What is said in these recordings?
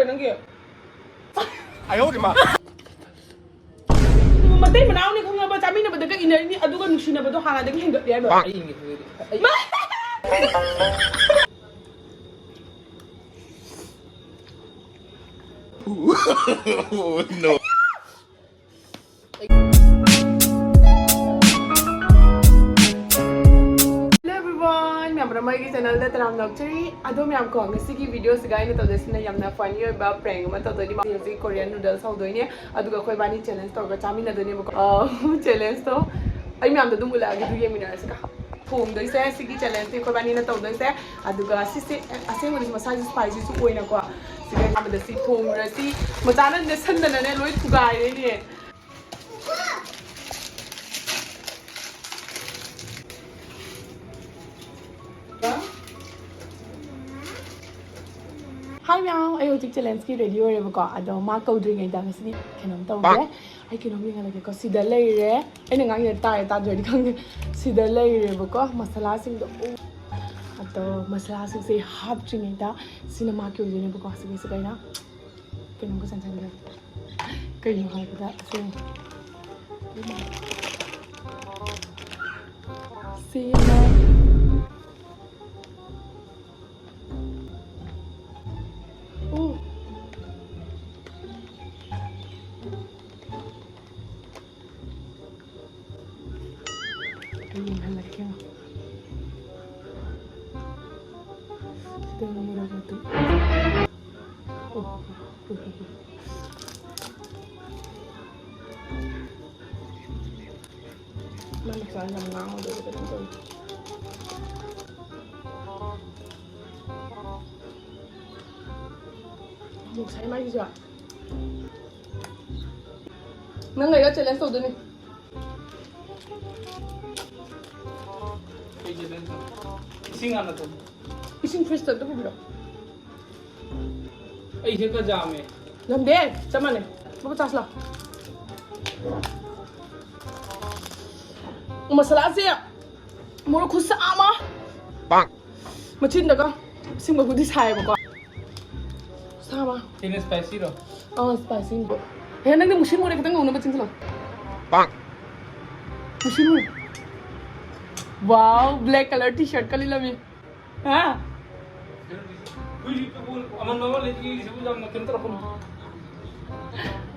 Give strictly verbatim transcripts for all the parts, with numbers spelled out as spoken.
ꯅꯪꯒꯤ꯫ ꯑꯌꯧꯔꯤꯃ꯫ ꯃꯇꯩ ꯃꯅꯥꯎꯅꯤ ꯈꯪꯉꯕ, ꯆꯥꯃꯤꯟꯅꯕꯗꯒ ꯏꯟꯅꯔꯤꯅꯤ, ꯑꯗꯨꯒ ꯅꯨꯡꯁꯤꯅꯕꯗꯣ ꯍꯥꯟꯅꯗꯒꯤ ꯍꯦꯟꯒꯠꯂꯦ ꯍꯥꯏꯕ꯫ ꯑꯩ ꯏꯪꯉꯦ, ꯑꯩ, ꯑꯩ, Oh, no. Hello everyone, ꯃꯌꯥꯝ ꯄꯨꯝꯅꯃꯛ ꯑꯩꯒꯤ channelꯗ ꯇꯔꯥꯝꯅ ꯑꯣꯛꯆꯔꯤ꯫ ꯑꯗꯣ ꯃꯌꯥꯝ ꯀꯣ, ꯉꯁꯤꯒꯤ videoꯁꯤꯒ ꯑꯩꯅ ꯇꯧꯗꯣꯏꯁꯤꯅ ꯌꯥꯝꯅ funny ꯑꯣꯏꯕ prank ꯑꯃ ꯇꯧꯗꯣꯏꯅꯤ꯫ ꯃꯥꯁꯦ ꯍꯧꯖꯤꯛ Korean noodles ꯍꯧꯗꯣꯏꯅꯦ, ꯑꯗꯨꯒ ꯑꯩꯈꯣꯏ ꯏꯕꯥꯅꯤ challenge ꯇꯧꯔꯒ ꯆꯥꯃꯤꯟꯅꯗꯣꯏꯅꯦꯕꯀꯣ꯫ ꯑ, challengeꯇꯣ ꯑꯩ ꯃꯌꯥꯝꯗꯣ ꯑꯗꯨꯝ ꯎꯠꯂꯛꯑꯒꯦ, ꯑꯗꯨ ꯌꯦꯡꯃꯤꯟꯅꯔꯁꯤꯀꯣ꯫ ꯊꯣꯡꯗꯣꯏꯁꯦ, ꯁꯤꯒꯤ challengeꯁꯦ ꯑꯩꯈꯣꯏ ꯏꯕꯥꯅꯤꯅ ꯇꯧꯗꯣꯏꯁꯦ꯫ ꯑꯗꯨꯒ ꯁꯤꯁꯦ ꯑꯁꯦꯡꯕꯗꯤ ꯃꯁꯥꯁꯦ spicyꯁꯨ ꯑꯣꯏꯅꯀꯣ꯫ ꯁꯤꯗ ꯑꯍꯥꯟꯕꯗ ꯁꯤ ꯊꯣꯡꯉꯨꯔꯁꯤ꯫ ꯃꯆꯥꯅ ꯅꯦꯠꯁꯟꯗꯅꯅꯦ ꯂꯣꯏ ꯊꯨꯒꯥꯏꯔꯦꯅꯦ꯫ Hi ꯃꯌꯥꯝ, ꯑꯩ ꯍꯧꯖꯤꯛ challengeꯀꯤ ready ꯑꯣꯏꯔꯦꯕꯀꯣ꯫ ꯑꯗꯣ ꯃꯥ ꯀꯧꯗ꯭ꯔꯤꯉꯩꯗ ꯉꯁꯤꯗꯤ ꯀꯩꯅꯣꯝ ꯇꯧꯒꯦ꯫ ꯑꯩ ꯀꯩꯅꯣꯝ ꯌꯦꯡꯍꯜꯂꯒꯦꯀꯣ꯫ ꯁꯤꯗ ꯂꯩꯔꯦ꯫ ꯑꯩꯅ ꯉꯥꯡꯉꯤꯗꯣ ꯇꯥꯔꯦ ꯇꯥꯗ꯭ꯔꯗꯤ ꯈꯪꯗꯦ꯫ ꯁꯤꯗ ꯂꯩꯔꯦꯕꯀꯣ ꯃꯁꯥꯂꯥꯁꯤꯡꯗꯣ꯫ ꯎ꯫ ꯑꯗꯣ ꯃꯁꯥꯂꯥꯁꯤꯡꯁꯦ ꯍꯥꯞꯇ꯭ꯔꯤꯉꯩꯗ ꯁꯤꯅ ꯃꯥꯒꯤ ꯑꯣꯏꯗꯣꯏꯅꯦꯕꯀꯣ꯫ ꯁꯤꯒꯤꯁꯤꯗ ꯑꯩꯅ ꯀꯩꯅꯣꯝꯒ ꯆꯟꯁꯟꯒꯦ꯫ ꯀꯩꯅꯣ ꯍꯥꯏꯕꯗ ꯁꯦ꯫ ꯁꯤ ꯑꯃ꯫ ꯑꯣ꯫ ꯑꯩ ꯌꯦꯡꯍꯜꯂꯛꯀꯦ꯫ ꯁꯤꯗ ꯃꯣꯔꯣꯛ ꯃꯇꯨꯝ꯫ ꯑꯣ꯫ ꯃꯥ ꯃꯆꯥ ꯌꯥꯝ ꯉꯥꯡꯉꯨꯗꯣꯏꯗ ꯀꯩꯅꯣ ꯇꯧꯋꯤ꯫ ꯉꯁꯥꯏ ꯃꯥꯒꯤꯁꯨ꯫ ꯅꯪ ꯑꯩꯒ challenge ꯇꯧꯗꯣꯏꯅꯤ꯫ ꯀꯩ challenge? ꯏꯁꯤꯡ ꯍꯥꯟꯅ ꯊꯝꯃꯨ꯫ ꯏꯁꯤꯡ fridgeꯇ ꯑꯝꯇ ꯄꯨꯕꯤꯔꯣ꯫ ꯑꯩꯁꯦ ꯈꯔ ꯌꯥꯝꯃꯦ꯫ ꯌꯥꯝꯗꯦ, ꯆꯞ ꯃꯥꯟꯅꯩ꯫ ꯂꯨꯄꯥ ꯆꯥꯁꯤ ꯂꯥꯎ꯫ ꯃꯁꯥꯂꯥꯁꯦ ꯃꯣꯔꯣꯛ ꯈꯨꯁꯥ ꯑꯃ꯫ ꯄꯥꯛ꯫ ꯃꯆꯤꯟꯗꯒ ꯁꯤꯡꯕꯕꯨꯗꯤ ꯁꯥꯏꯌꯦꯕꯀꯣ꯫ ꯁꯥꯕ꯫ ꯁꯤꯅ spicy ꯔꯣ? ꯑꯥ, spicy ꯅꯤ꯫ ꯍꯦ, ꯅꯪꯗꯤ ꯃꯨꯁꯤꯟ ꯃꯨꯔꯦ, ꯈꯤꯇꯪ ꯉꯧꯅꯕ ꯆꯤꯟꯁꯤꯜꯂꯣ꯫ ꯄꯥꯛ꯫ ꯃꯨꯁꯤꯟ ꯃꯨꯔꯦ꯫ Wow, black color T-shirt ꯀ ꯂꯤꯠꯂꯝꯃꯤ꯫ ꯍꯥ?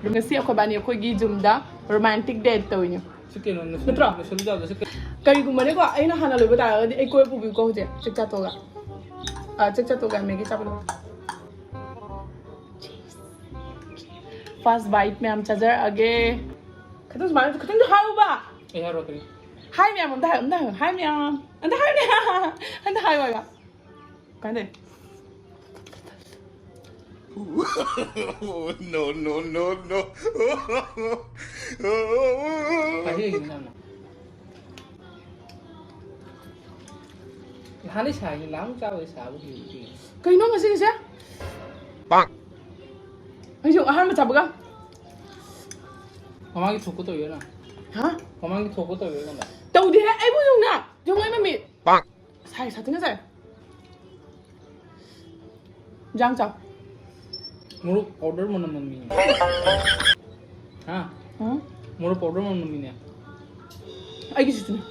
ꯉꯁꯤ ꯑꯩꯈꯣꯏꯕꯥꯅꯤ ꯑꯩꯈꯣꯏꯒꯤ ꯌꯨꯝꯗ romantic date ꯇꯧꯔꯤꯅꯦ꯫ ꯁꯤ ꯀꯩꯅꯣ, ꯅꯠꯇ꯭ꯔꯣ? ꯅꯁꯨ ꯆꯥꯕꯗ ꯁꯤ ꯀꯩ- ꯀꯔꯤꯒꯨꯝꯕꯅꯦꯀꯣ, ꯑꯩꯅ ꯍꯥꯟꯅ ꯂꯣꯏꯕ ꯇꯥꯔꯒꯗꯤ ꯑꯩ ꯀꯣꯏꯕ ꯄꯨꯕꯤꯌꯨꯀꯣ ꯍꯧꯖꯤꯛ, ꯆꯥꯛ ꯆꯥ ꯇꯣꯛꯑꯒ꯫ ꯑꯥ, ꯆꯥꯛ ꯆꯥ ꯇꯣꯛꯑꯒ ꯃꯦꯒꯤ ꯆꯥꯕ ꯂꯣꯏꯔꯒ꯫ First bite ꯃꯌꯥꯝ ꯆꯥꯖꯔꯛꯑꯒꯦ꯫ ꯈꯤꯇꯪ ꯁꯨꯃꯥꯏꯅ, ꯈꯤꯇꯪꯁꯨ ꯍꯥꯏꯌꯨꯕ꯫ ꯑꯩ ꯍꯥꯏꯔꯛꯀꯅꯤ꯫ Hi ꯃꯌꯥꯝ ꯑꯝꯇ ꯍꯥꯏꯌꯨ, ꯑꯝꯇ ꯍꯥꯏꯌꯨ꯫ Hi ꯃꯌꯥꯝ꯫ ꯑꯝꯇ ꯍꯥꯏꯌꯨꯅꯦ꯫ ꯑꯝꯇ ꯍꯥꯏꯌꯨ ꯍꯥꯏꯕ꯫ ꯀꯥꯏꯗꯩ? No, no, no, no. ꯍꯥꯏꯍꯩꯒꯤꯅꯤ ꯌꯥꯝꯅ꯫ ꯅꯍꯥꯟꯗꯩ ꯁꯥꯏꯅꯤ, ꯅꯍꯥꯟꯃꯨꯛ ꯆꯥꯕꯗꯩ ꯁꯥꯕ ꯍꯦꯜꯂꯤ꯫ ꯀꯩꯅꯣ ꯉꯁꯤꯒꯤꯁꯦ? ꯄꯥꯛ꯫ ꯑꯩꯁꯨ ꯑꯍꯥꯟꯕ ꯆꯥꯕꯒ꯫ ꯃꯃꯥꯡꯒꯤ ꯊꯣꯛꯄ ꯇꯧꯔꯤꯔꯣ ꯅꯪ? ꯍꯥ? ꯃꯃꯥꯡꯒꯤ ꯊꯣꯛꯄ ꯇꯧꯔꯤꯔꯣ ꯅꯪ? ꯇꯧꯗꯦꯍꯦ, ꯑꯩꯕꯨ ꯌꯦꯡꯉꯨꯅ꯫ ꯌꯦꯡꯉꯨ ꯑꯩ ꯃꯃꯤꯠ꯫ ꯄꯥꯛ꯫ ꯁꯥꯏ, ꯁꯥꯊꯤꯅ ꯁꯥꯏ꯫ ꯏꯟꯖꯥꯡ ꯆꯥꯎ꯫ ꯃꯣꯔꯣꯛ powder ꯃꯅꯝ ꯅꯝꯃꯤꯅꯦ꯫ ꯍꯥ? ꯎꯝ? ꯃꯣꯔꯣꯛ powder ꯃꯅꯝ ꯅꯝꯃꯤꯅꯦ꯫ ꯑꯩꯒꯤꯁꯤꯁꯨꯅꯦ꯫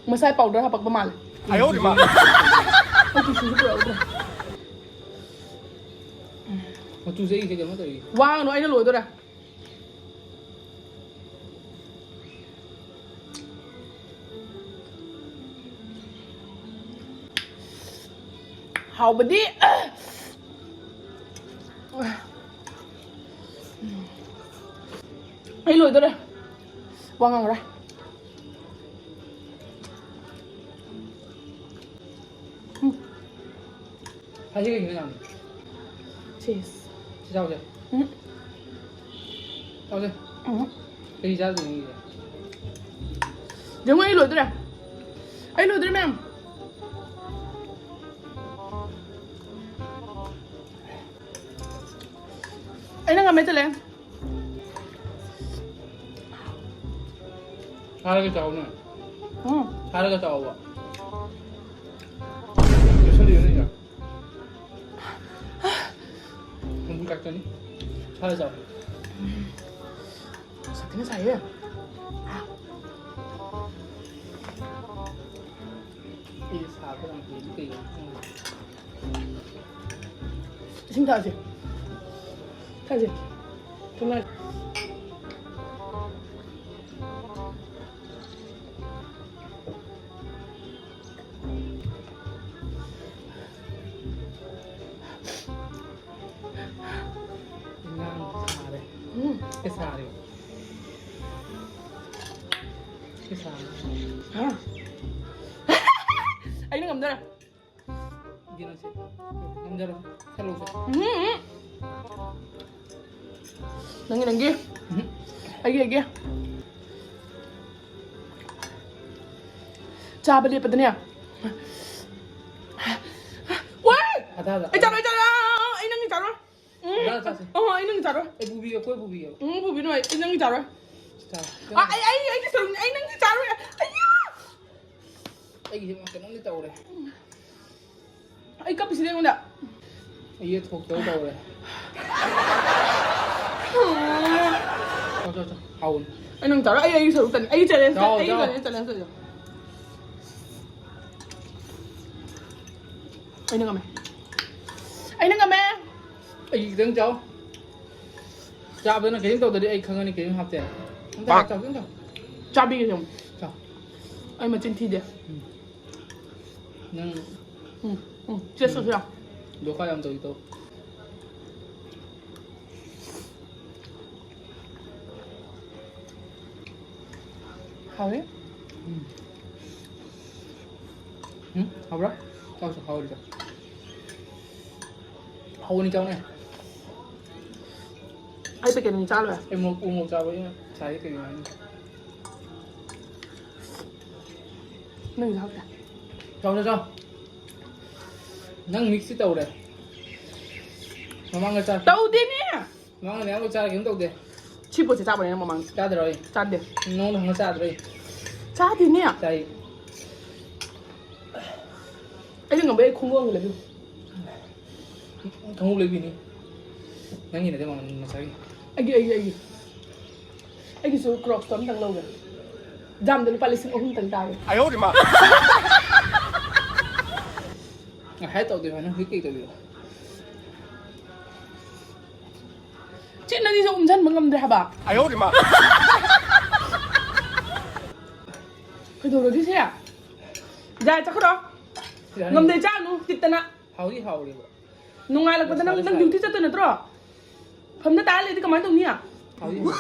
ꯃꯁꯥꯏ powder ꯍꯥꯄꯛꯄ ꯃꯥꯜꯂꯦ꯫ ꯑꯌꯣ ꯃꯥ꯫ ꯑꯩ tissue ꯁꯨ ꯄꯨꯔꯛꯎꯗ꯭ꯔꯦ꯫ ꯃꯆꯨꯁꯦ ꯑꯩꯒꯤꯁꯦ ꯀꯩꯅꯣ ꯇꯧꯏ꯫ ꯋꯥꯒꯅꯨ, ꯑꯩꯅ ꯂꯣꯏꯗꯣꯔꯦ꯫ ꯍꯥꯎꯕꯗꯤ꯫ ꯑꯩ ꯂꯣꯏꯗꯣꯔꯦ꯫ ꯋꯥ ꯉꯥꯡꯉꯔꯣꯏ꯫ ꯎꯝ꯫ ꯁꯥꯏꯁꯦ ꯀꯩꯒꯤꯅꯣ ꯌꯥꯝ? ꯁꯤꯁ꯫ ꯁꯤ ꯆꯥꯎꯁꯦ꯫ ꯎꯝ꯫ ꯆꯥꯎꯁꯦ꯫ ꯎꯝ꯫ ꯀꯔꯤ ꯆꯥꯗꯣꯏꯅꯣ ꯁꯤꯁꯦ? ꯌꯦꯡꯉꯣ, ꯑꯩ ꯂꯣꯏꯗꯣꯔꯦ꯫ ꯑꯩ ꯂꯣꯏꯗꯣꯔꯦ, ꯃꯌꯥꯝ꯫ ꯑꯩꯅ ꯉꯝꯃꯦ, ꯆꯠꯂꯦ꯫ ꯁꯥꯔꯒ ꯆꯥꯎꯅꯦ꯫ ꯎꯝ꯫ ꯁꯥꯔꯒ ꯆꯥꯎꯕ꯫ ꯌꯣꯠꯁꯜꯂꯤꯔꯣ ꯅꯪꯒꯤꯗꯣ? ꯀꯛꯀꯅꯤ꯫ ꯈꯔ ꯆꯥꯎ꯫ ꯁꯥꯊꯤꯅ ꯁꯥꯏꯍꯦ꯫ ꯑꯩ ꯁꯥꯕ ꯌꯥꯝ ꯍꯩꯅꯤ ꯀꯩꯒꯤꯅꯣ ꯈꯪꯗꯦ꯫ ꯏꯁꯤꯡ ꯊꯛꯑꯁꯦ꯫ ꯊꯛꯑꯁꯦ꯫ ꯊꯛꯅꯔꯁꯦ꯫ ꯉꯥꯡꯕ ꯁꯥꯔꯦ꯫ ꯎꯝ꯫ ꯁꯤ ꯁꯥꯔꯦ꯫ ꯁꯤ ꯁꯥꯔꯦ꯫ ꯍꯥ? ꯑꯩꯅ ꯉꯝꯖꯔꯦ꯫ ꯌꯦꯡꯉꯁꯤ꯫ ꯉꯝꯖꯔꯣ꯫ ꯁꯦ ꯂꯧꯁꯦ꯫ ꯎꯝ, ꯎꯝ꯫ ꯅꯪꯒꯤ, ꯅꯪꯒꯤ꯫ ꯎꯝ꯫ ꯑꯩꯒꯤ, ꯑꯩꯒꯤ꯫ ꯆꯥꯕ ꯂꯦꯞꯄꯗꯅꯦ꯫ ꯋꯥꯏ! ꯑꯗꯥꯗ꯫ ꯑꯩ ꯆꯥꯔꯣꯏ, ꯑꯩ ꯆꯥꯔꯣꯏ꯫ ꯑꯩ ꯅꯪꯒꯤ ꯆꯥꯔꯣꯏ꯫ ꯎꯝ꯫ ꯑꯗꯥꯗ ꯆꯥꯁꯦ꯫ ꯑꯣ, ꯑꯩ ꯅꯪꯒꯤ ꯆꯥꯔꯣꯏ꯫ ꯑꯩ ꯄꯨꯕꯤꯒꯦ, ꯑꯩꯈꯣꯏ ꯄꯨꯕꯤꯒꯦ꯫ ꯎꯝ, ꯄꯨꯕꯤꯅꯨ, ꯑꯩ, ꯑꯩ ꯅꯪꯒꯤ ꯆꯥꯔꯣꯏ꯫ ꯆꯥ꯫ ꯑ, ꯑꯩ, ꯑꯩ, ꯑꯩꯒꯤ ꯁꯔꯨꯛꯅꯦ, ꯑꯩ ꯅꯪꯒꯤ ꯆꯥꯔꯣꯏ꯫ ꯑꯩꯌꯥ! ꯑꯩꯒꯤꯁꯦ ꯀꯩꯅꯣꯝꯗꯤ ꯇꯧꯔꯦ꯫ ꯑꯩ ꯀꯞꯄꯤꯁꯤꯗꯤ ꯑꯩꯉꯣꯟꯗ꯫ ꯑꯩ ꯌꯦꯠ ꯊꯣꯛꯇꯧ ꯇꯧꯔꯦ꯫ ꯆꯣ, ꯆꯣ, ꯆꯣ꯫ ꯍꯥꯎꯕꯅꯤ꯫ ꯑꯩ ꯅꯪ ꯆꯥꯔꯣꯏ, ꯑꯩ, ꯑꯩꯒꯤ ꯁꯔꯨꯛꯇꯅꯤ꯫ ꯑꯩꯒꯤ challenge, ꯆꯥꯎ, ꯑꯩꯒꯤ ꯆꯥꯎ꯫ Challenge, challenge ꯇꯧꯖꯧ꯫ ꯑꯩꯅ ꯉꯝꯃꯦ꯫ ꯑꯩꯅ ꯉꯝꯃꯦ꯫ ꯑꯩꯒꯤ ꯈꯤꯇꯪ ꯆꯥꯎ꯫ ꯆꯥꯕꯗꯅ ꯀꯔꯤꯝ ꯇꯧꯗ꯭ꯔꯗꯤ ꯑꯩ ꯈꯪꯉꯅꯤ ꯀꯔꯤꯝ ꯍꯥꯞꯇꯦ꯫ ꯑꯝꯇ ꯄꯥꯛ꯫ ꯆꯥꯎ, ꯈꯤꯇꯪ ꯆꯥꯎ꯫ ꯆꯥꯕꯤꯒꯦ ꯁꯦ꯫ ꯆꯥꯎ꯫ ꯑꯩ ꯃꯆꯤꯟ ꯊꯤꯗꯦ꯫ ꯎꯝ꯫ ꯅꯪ ꯎꯝ, ꯎꯝ, taste ꯇꯧꯁꯤꯔꯥ? ꯗꯣꯀꯥ ꯌꯥꯝ ꯇꯧꯏꯀꯣ꯫ ꯍꯥꯎꯋꯦ꯫ ꯎꯝ꯫ ꯎꯝ, ꯍꯥꯎꯕ꯭ꯔꯥ? ꯆꯥꯎ, ꯆꯥꯎ, ꯍꯥꯎꯔꯗꯤ ꯆꯥꯎ꯫ ꯍꯥꯎꯕꯅꯤ, ꯆꯥꯎꯅꯦ꯫ ꯑꯩ packet ꯑꯅꯤ ꯆꯥ ꯂꯣꯏꯔꯦ꯫ ꯑꯩ ꯃꯣꯔꯣꯛ, ꯎ ꯃꯣꯔꯣꯛ ꯆꯥꯕ ꯑꯩꯅ ꯁꯥꯏꯁꯦ ꯀꯩꯒꯤꯅꯣ ꯍꯥꯏꯕꯗ ꯅꯪꯒꯤꯁꯨ ꯍꯥꯞꯀꯦ꯫ ꯆꯥꯎ, ꯆꯥꯎ, ꯆꯥꯎ꯫ ꯅꯪ mix ꯇꯤ ꯇꯧꯔꯦ꯫ ꯃꯃꯥꯡꯗ ꯆꯥ-, ꯇꯧꯗꯦꯅꯦ꯫ ꯃꯃꯥꯡꯗ ꯃꯌꯥꯝ ꯂꯣꯏ ꯆꯥꯔꯦ, ꯀꯩꯝ ꯇꯧꯗꯦ꯫ ꯁꯤ ꯄꯣꯠꯁꯦ ꯆꯥꯕꯅꯦ ꯅꯪ ꯃꯃꯥꯡꯗ꯫ ꯆꯥꯗ꯭ꯔꯣ ꯑꯩ? ꯆꯥꯗꯦ꯫ ꯅꯉꯣꯟꯗ ꯍꯪꯉ ꯆꯥꯗ꯭ꯔꯣ ꯑꯩ? ꯆꯥꯗꯦꯅꯦ꯫ ꯆꯥꯏ꯫ ꯑꯩꯅ ꯉꯝꯕ ꯑꯩ ꯈꯣꯡꯎꯞ ꯑꯃ ꯂꯩꯕꯤꯌꯨ꯫ ꯈꯣꯡꯎꯞ ꯂꯩꯕꯤꯅꯤ꯫ ꯅꯪꯒꯤ ꯅꯠꯇꯦ ꯃꯃꯜ ꯉꯁꯥꯏꯒꯤ꯫ ꯑꯩꯒꯤ, ꯑꯩꯒꯤ, ꯑꯩꯒꯤ꯫ ꯑꯩꯒꯤꯁꯨ Crocs ꯇꯣ ꯑꯝꯇꯪ ꯂꯧꯒꯦ꯫ ꯖꯥꯝꯗ ꯂꯨꯄꯥ ꯂꯤꯁꯤꯡ ꯑꯍꯨꯝ ꯇꯪ ꯇꯥꯔꯦ꯫ ꯉꯁꯥꯏ ꯇꯧꯗꯣꯏ ꯅꯪ ꯍꯧꯖꯤꯛ ꯀꯩ ꯇꯧꯗꯣꯏꯕ? ꯆꯤꯠ ꯅꯅꯤꯁꯨ ꯎꯝꯁꯟꯕ ꯉꯝꯗ꯭ꯔꯦ ꯍꯥꯏꯕ꯫ ꯀꯩꯗꯧꯔꯒꯦ ꯁꯦ? ꯌꯥꯔꯦ, ꯆꯠꯈ꯭ꯔꯣ꯫ ꯌꯥꯅꯤ꯫ ꯉꯝꯗꯦ, ꯆꯥꯅꯨ, ꯆꯤꯠꯇꯅ꯫ ꯍꯥꯎꯗꯤ ꯍꯥꯎꯔꯦꯕ꯫ ꯅꯣꯡꯉꯥꯜꯂꯛꯄꯗ ꯅꯪ, ꯃꯁꯥꯗꯤ ꯅꯪ ꯁꯥꯏ꯫ Duty ꯆꯠꯇꯣꯏ ꯅꯠꯇ꯭ꯔꯣ? ꯐꯝꯗ ꯇꯥ ꯂꯩꯗꯤ ꯀꯃꯥꯏꯅ ꯇꯧꯅꯤ? ꯍꯥꯎꯗꯤ ꯍꯥꯎꯔꯦ꯫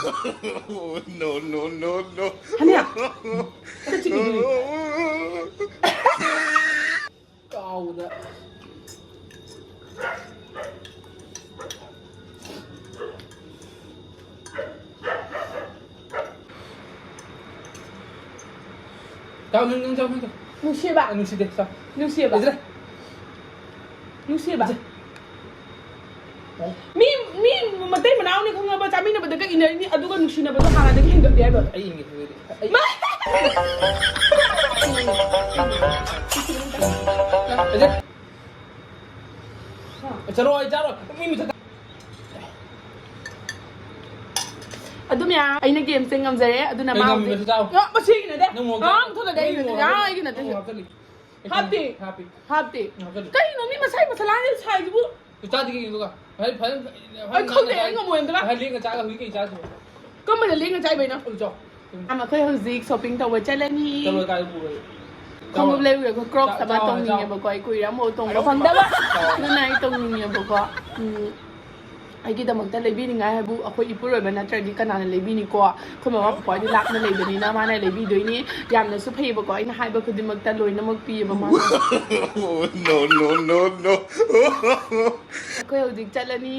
No, no, no, no. ꯍꯅꯤꯌꯥ, ꯆꯠꯁꯤ ꯀꯩꯅꯣ꯫ ꯀꯥꯎꯗ꯫ ꯆꯥꯎ, ꯅꯪ, ꯅꯪ ꯆꯥꯎ, ꯅꯪ ꯆꯥꯎ꯫ ꯅꯨꯡꯁꯤꯕ꯫ ꯑ, ꯅꯨꯡꯁꯤꯗꯦ, ꯆꯥꯎ꯫ ꯅꯨꯡꯁꯤꯕ꯫ ꯂꯩꯖꯔꯦ꯫ ꯅꯨꯡꯁꯤꯕ꯫ ꯂꯩꯖꯔꯦ꯫ ꯃꯤ, ꯃꯤ ꯃꯇꯩ ꯃꯅꯥꯎꯅꯤ ꯈꯪꯉꯕ, ꯆꯥꯃꯤꯟꯅꯕꯗꯒ ꯏꯟꯅꯔꯤꯅꯤ, ꯑꯗꯨꯒ ꯅꯨꯡꯁꯤꯅꯕꯗꯣ ꯍꯥꯟꯅꯗꯒꯤ ꯍꯦꯟꯒꯠꯂꯦ ꯍꯥꯏꯕ꯫ ꯑꯩ ꯏꯟꯒꯦ, ꯑꯗꯨꯗꯤ꯫ ꯑꯩ ꯃꯥ-, ꯂꯩꯖꯔꯦ꯫ ꯆꯠꯂꯣ, ꯑꯩ ꯆꯥꯔꯣꯏ꯫ ꯃꯤ ꯃꯊꯛꯇ ꯑꯗꯨꯝ ꯌꯥ-, ꯑꯩꯅ game ꯁꯦ ꯉꯝꯖꯔꯦ, ꯑꯗꯨꯅ ꯀꯩ ꯃꯥ ꯉꯝꯃꯤꯕ ꯍꯧꯖꯤꯛ? ꯆꯥꯎ? ꯑ, ꯃꯁꯤꯒꯤ ꯅꯠꯇꯦ꯫ ꯅꯪ ꯃꯣꯔꯣꯛ ꯑꯥ, ꯆꯥꯎ? ꯊꯣꯛꯂꯗꯤ ꯑꯩꯒꯤ ꯅꯪ ꯅꯠꯇꯦ꯫ ꯃꯣꯔꯣꯛ ꯑꯥ, ꯍꯥꯞꯆꯜꯂꯤ꯫ ꯑꯩ ꯍꯥꯞꯇꯦ꯫ ꯍꯥꯞꯄꯤ꯫ ꯍꯥꯞꯇꯦ꯫ ꯍꯥꯞꯆꯜꯂꯤ꯫ ꯀꯩꯅꯣ ꯃꯤ ꯃꯁꯥꯏ ꯃꯁꯥꯂꯥꯁꯦ ꯁꯥꯏꯁꯤꯕꯨ? ꯆꯥꯗꯦ ꯀꯩꯒꯤꯅꯣ ꯑꯗꯨꯒ? ꯐꯖꯅ, ꯐꯖꯅ, ꯑꯩ ꯐꯖꯅ ꯈꯪꯗꯦ, ꯉꯥꯡꯅ ꯑꯩ ꯉꯝꯃꯣꯏ ꯑꯝꯇ꯫ ꯆꯥꯏ꯫ ꯐꯖꯅ ꯂꯦꯡꯉ ꯆꯥꯒ ꯍꯧꯖꯤꯛ ꯀꯩ ꯆꯥꯗꯣꯏꯕ? ꯀꯔꯝꯕꯅ ꯂꯦꯡꯉ ꯆꯥꯏꯕꯩꯅꯣ? ꯑꯗꯨ ꯆꯥꯎ꯫ ꯑꯃ, ꯑꯩꯈꯣꯏ ꯍꯧꯖꯤꯛ shopping ꯇꯧꯕ ꯆꯠꯂꯅꯤ꯫ ꯆꯠꯂꯣ, ꯀꯥꯏꯗ ꯄꯨꯔꯣꯏ? ꯈꯣꯡꯎꯞ ꯆꯥꯎ꯫ ꯂꯩꯔꯨꯔꯒ Crocs ꯆꯥꯎ, ꯑꯃ ꯆꯥꯎ, ꯇꯣꯡꯅꯤꯡꯉꯦꯕꯀꯣ꯫ ꯑꯩ ꯀꯨꯏꯔꯦ ꯑꯃꯐꯥꯎ ꯇꯣꯡꯕ ꯐꯪꯗꯕ꯫ ꯆꯥꯎ꯫ ꯑꯗꯨꯅ ꯑꯩ ꯇꯣꯡꯅꯤꯡꯉꯦꯕꯀꯣ꯫ ꯎꯝ, ꯑꯩꯒꯤꯗꯃꯛꯇ ꯂꯩꯕꯤꯅꯤꯡꯉꯥꯏ ꯍꯥꯏꯕꯨ ꯑꯩꯈꯣꯏ ꯏꯄꯨꯔꯣꯏꯕ ꯅꯠꯇ꯭ꯔꯗꯤ ꯀꯅꯥꯅ ꯂꯩꯕꯤꯅꯤꯀꯣ? ꯑꯩꯈꯣꯏ ꯃꯃꯥ ꯄꯄꯥꯗꯤ ꯂꯥꯞꯅ ꯂꯩꯕꯅꯤꯅ ꯃꯥꯅ ꯂꯩꯕꯤꯗꯣꯏꯅꯤ꯫ ꯌꯥꯝꯅꯁꯨ ꯐꯩꯌꯦꯕꯀꯣ, ꯑꯩꯅ ꯍꯥꯏꯕ ꯈꯨꯗꯤꯡꯃꯛꯇ ꯂꯣꯏꯅꯃꯛ ꯄꯤꯌꯦꯕ ꯃꯥꯅ꯫ No, no, no, no. ꯑꯩꯈꯣꯏ ꯍꯧꯖꯤꯛ ꯆꯠꯂꯅꯤ꯫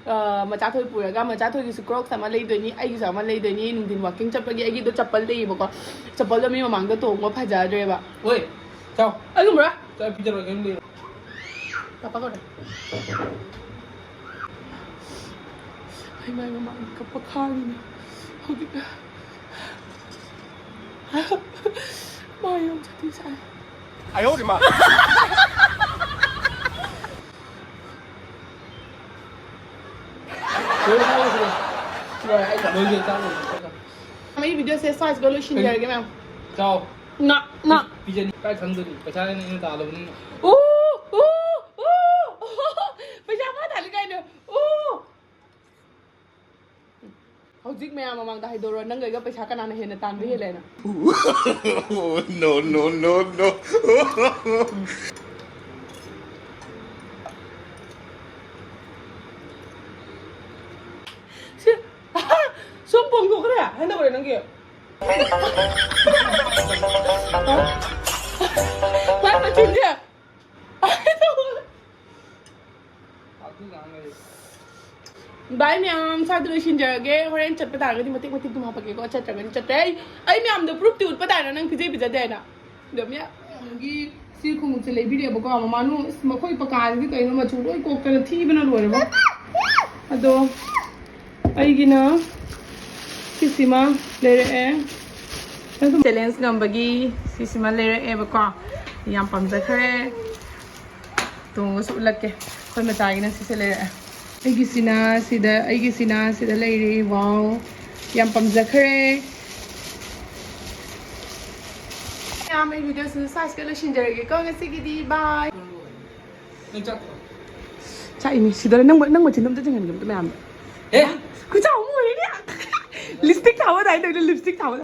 ꯑ, ꯃꯆꯥꯊꯣꯏ ꯄꯨꯔꯒ, ꯃꯆꯥꯊꯣꯏꯒꯤꯁꯨ Crocs ꯑꯃ ꯂꯩꯗꯣꯏꯅꯤ, ꯑꯩꯒꯤꯁꯨ ꯑꯃ ꯂꯩꯗꯣꯏꯅꯤ꯫ ꯅꯨꯡꯊꯤꯟ walking ꯆꯠꯄꯒꯤ ꯑꯩꯒꯤꯗꯣ ꯆꯄꯜ ꯂꯩꯌꯦꯕꯀꯣ, ꯆꯄꯜꯗꯣ ꯃꯤ ꯃꯃꯥꯡꯗ ꯇꯣꯡꯕ ꯐꯖꯗ꯭ꯔꯦꯕ꯫ ꯑꯣꯏ, ꯆꯥꯎ꯫ ꯑꯩ ꯉꯝꯃꯔꯣꯏ꯫ ꯆꯥ ꯄꯤꯖꯔꯣꯏ, ꯀꯩꯝ ꯂꯩꯔꯣꯏ꯫ ꯄꯥꯄꯥ ꯀꯧꯔꯦ꯫ ꯑꯩ ꯃꯥꯏ ꯃꯃꯥꯡꯗ ꯀꯞꯄ ꯈꯥꯡꯉꯤꯅꯦ ꯍꯧꯖꯤꯛ꯫ ꯃꯥ ꯌꯥꯝ ꯁꯥꯊꯤ ꯁꯥꯏ꯫ ꯑꯌꯣ ꯃꯥ꯫ ꯂꯣꯏꯔꯦ, ꯆꯥꯔꯣ, ꯂꯣꯏꯔꯦ, ꯑꯩ ꯂꯣꯏꯔꯦ, ꯆꯥꯔꯣ꯫ ꯑꯩ ꯚꯤꯗꯤꯑꯣꯁꯦ ꯁ꯭ꯋꯥꯏꯁꯤꯗ ꯂꯣꯏꯁꯤꯟꯖꯔꯒꯦ, ꯃꯌꯥꯝ꯫ ꯆꯥꯎ꯫ ꯅ, ꯅ꯫ ꯄꯤꯖꯅꯤ꯫ ꯀꯥꯏ ꯈꯪꯗꯣꯔꯤ? ꯄꯩꯁꯥ ꯑꯩꯅ, ꯑꯩꯅ ꯇꯥꯜꯂꯕꯅꯤꯅ꯫ ꯎ, ꯎ, ꯎ, ꯎ꯫ ꯄꯩꯁꯥ ꯃꯥ ꯇꯥꯜꯂꯤ ꯀꯥꯏꯅ꯫ ꯎ꯫ ꯍꯧꯖꯤꯛ ꯃꯌꯥꯝ ꯃꯃꯥꯡꯗ ꯍꯥꯏꯗꯣꯔꯣ, ꯅꯪꯒ ꯑꯩꯒ ꯄꯩꯁꯥ ꯀꯅꯥꯅ ꯍꯦꯟꯅ ꯇꯥꯟꯕ ꯍꯦꯜꯂꯦꯅ? No, no, no, no. ꯁꯤ, ꯁꯨꯝ ꯄꯣꯡꯊꯣꯛꯈ꯭ꯔꯦ꯫ ꯍꯟꯗꯛ ꯅꯪꯒꯤ꯫ ꯃꯥꯏ ꯃꯆꯤꯟꯁꯦ꯫ ꯚꯥꯏ ꯃꯌꯥꯝ, ꯁ꯭ꯋꯥꯏꯗ ꯂꯣꯏꯁꯤꯟꯖꯔꯒꯦ꯫ ꯍꯣꯔꯦꯟ ꯆꯠꯄ ꯇꯥꯔꯒꯗꯤ ꯃꯇꯦꯛ ꯃꯇꯦꯛ ꯑꯗꯨꯝ ꯍꯥꯄꯛꯀꯦꯀꯣ, ꯆꯠꯇ꯭ꯔꯒꯗꯤ ꯆꯠꯇ꯭ꯔꯦ꯫ ꯑꯩ, ꯑꯩ ꯃꯌꯥꯝꯗꯣ ꯄ꯭ꯔꯨꯐꯇꯤ ꯎꯠꯄ ꯇꯥꯔꯦ, ꯅꯪ ꯄꯤꯖꯩ ꯄꯤꯖꯗꯦ ꯍꯥꯏꯅ꯫ ꯑꯗꯣ ꯃꯌꯥꯝ, ꯀꯩꯅꯣꯒꯤ ꯁꯤ ꯈꯣꯡꯎꯞꯁꯦ ꯂꯩꯕꯤꯔꯦꯕꯀꯣ꯫ ꯃꯃꯥꯅꯨ, ꯑꯁ, ꯃꯈꯣꯏ ꯄꯀꯥꯁꯤꯗꯤ ꯀꯩꯅꯣ, ꯃꯆꯨ ꯂꯣꯏ ꯀꯣꯛꯇꯅ ꯊꯤꯕꯅ ꯂꯣꯏꯔꯦꯕꯣ꯫ ꯑꯗꯣ ꯑꯩꯒꯤꯅ ꯁꯤꯁꯤꯃ ꯂꯩꯔꯛꯑꯦ꯫ ꯆꯦꯂꯦꯟꯖ ꯉꯝꯕꯒꯤ ꯁꯤꯁꯤꯃ ꯂꯩꯔꯛꯑꯦꯕꯀꯣ꯫ ꯌꯥꯝ ꯄꯥꯝꯖꯈ꯭ꯔꯦ꯫ ꯇꯣꯡꯉꯒꯁꯨ ꯎꯠꯂꯛꯀꯦ꯫ ꯑꯩꯈꯣꯏ ꯃꯆꯥꯒꯤꯅ ꯁꯤꯁꯦ ꯂꯩꯔꯛꯑꯦ꯫ ꯑꯩꯒꯤꯁꯤꯅ ꯁꯤꯗ, ꯑꯩꯒꯤꯁꯤꯅ ꯁꯤꯗ ꯂꯩꯔꯦ꯫ ꯋꯥꯎ! ꯌꯥꯝ ꯄꯥꯝꯖꯈ꯭ꯔꯦ꯫ ꯃꯌꯥꯝ, ꯑꯩ ꯚꯤꯗꯤꯑꯣꯁꯤꯅ ꯁ꯭ꯋꯥꯏꯁꯤꯗ ꯂꯣꯏꯁꯤꯟꯖꯔꯒꯦꯀꯣ ꯉꯁꯤꯒꯤꯗꯤ꯫ ꯕꯥꯏ꯫ ꯅꯪ ꯆꯥꯛ ꯆꯥꯛꯏꯃꯤ꯫ ꯁꯤꯗ ꯅꯪ, ꯅꯪ ꯃꯆꯤꯟ ꯑꯝꯇ ꯆꯤꯡꯍꯟꯒꯦ ꯑꯝꯇ ꯃꯌꯥꯝꯗ꯫ ꯑꯦ? ꯈꯨꯆꯥꯎ ꯑꯃ ꯑꯣꯏꯔꯦꯅꯦ꯫ ꯂꯤꯞꯁꯇꯤꯛ ꯊꯥꯕ ꯑꯗꯥꯏ ꯇꯧꯔꯤꯗꯣ, ꯂꯤꯞꯁꯇꯤꯛ ꯊꯥꯕ꯫